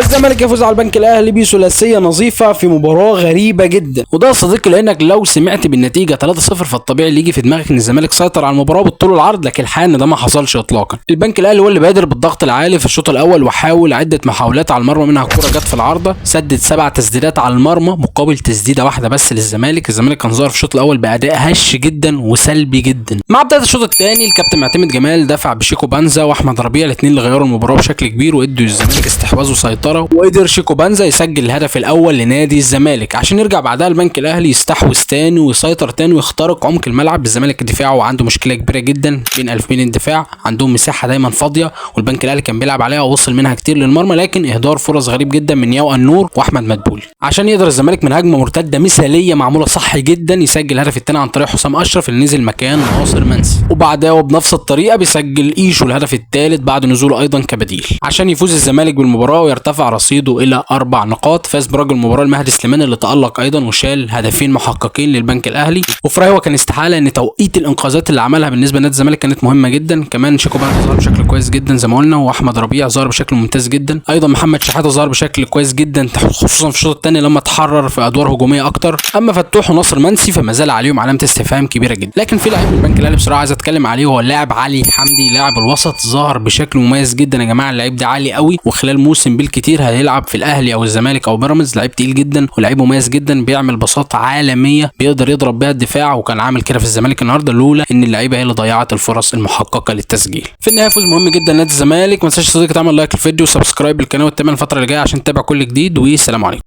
الزمالك يفوز على البنك الاهلي بثلاثيه نظيفة في مباراة غريبة جدا. وده يا صديقي لانك لو سمعت بالنتيجة 3-0 فالطبيعي اللي يجي في دماغك ان الزمالك سيطر على المباراة بالطول والعرض، لكن الحقيقة ان ده ما حصلش اطلاقا. البنك الاهلي هو اللي بادر بالضغط العالي في الشوط الاول وحاول عده محاولات على المرمى، منها كره جت في العارضة، سدد 7 تسديدات على المرمى مقابل تسديده واحدة بس للزمالك. الزمالك كان ظاهر في الشوط الاول باداء هش جدا وسلبي جدا. مع بداية الشوط الثاني الكابتن معتمد جمال دفع بشيكو بانزا واحمد ربيع، الاثنين اللي غيروا المباراة بشكل كبير وادوا الزمالك استحواذ وسيطرة، وقدر شيكو بانزا يسجل الهدف الاول لنادي الزمالك عشان يرجع بعدها البنك الاهلي يستحوذ تاني ويسيطر تاني ويخترق عمق الملعب. الزمالك دفاعه عنده مشكلة كبيرة جدا بين الفين الدفاع، عندهم مساحة دايما فاضية والبنك الاهلي كان بيلعب عليها ووصل منها كتير للمرمى، لكن اهدار فرص غريب جدا من ياو النور واحمد مدبولي عشان يقدر الزمالك من هجمة مرتدة مثاليه معمولة صح جدا يسجل الهدف الثاني عن طريق حسام اشرف اللي نزل مكان ناصر منسي، وبعدها وبنفس الطريقة بيسجل ايشو الهدف الثالث بعد نزوله ايضا كبديل عشان يفوز الزمالك بالمباراة ويرتفع رصيده الى 4 نقاط. فاز برجل المباراة المهدي سليمان اللي تالق ايضا وشال هدفين محققين للبنك الاهلي. وفي رايي هو كان استحالة ان توقيت الانقاذات اللي عملها بالنسبة لنادي الزمالك كانت مهمة جدا. كمان شيكو بانزا ظهر بشكل كويس جدا زي ما قلنا، واحمد ربيع ظهر بشكل ممتاز جدا، ايضا محمد شحاته ظهر بشكل كويس جدا خصوصا في الشوط الثاني لما اتحرر في ادوار هجومية اكتر. اما فتوح وناصر منسي فما زال عليهم علامة استفهام كبيرة جدا. لكن في لاعب من البنك الاهلي بصراحة عايز اتكلم عليه، وهو اللاعب علي حمدي لاعب الوسط، ظهر بشكل مميز جدا يا جماعة. اللعيب ده عالي قوي، وخلال موسم بالكتير هيلعب في الاهلي او الزمالك او بيراميدز. لعيب تقيل جدا ولاعيب مميز جدا، بيعمل باصات عالمية بيقدر يضرب بيها الدفاع، وكان عامل كده في الزمالك النهارده لولا ان اللعيبة هي اللي ضيعت الفرص المحققه للتسجيل. في النهاية فوز مهم جدا لنادي الزمالك. ما تنساش صديقي تعمل like للفيديو و subscribe للقناة وتتابع الفترة اللي جاية عشان تتابع كل جديد، والسلام عليكم.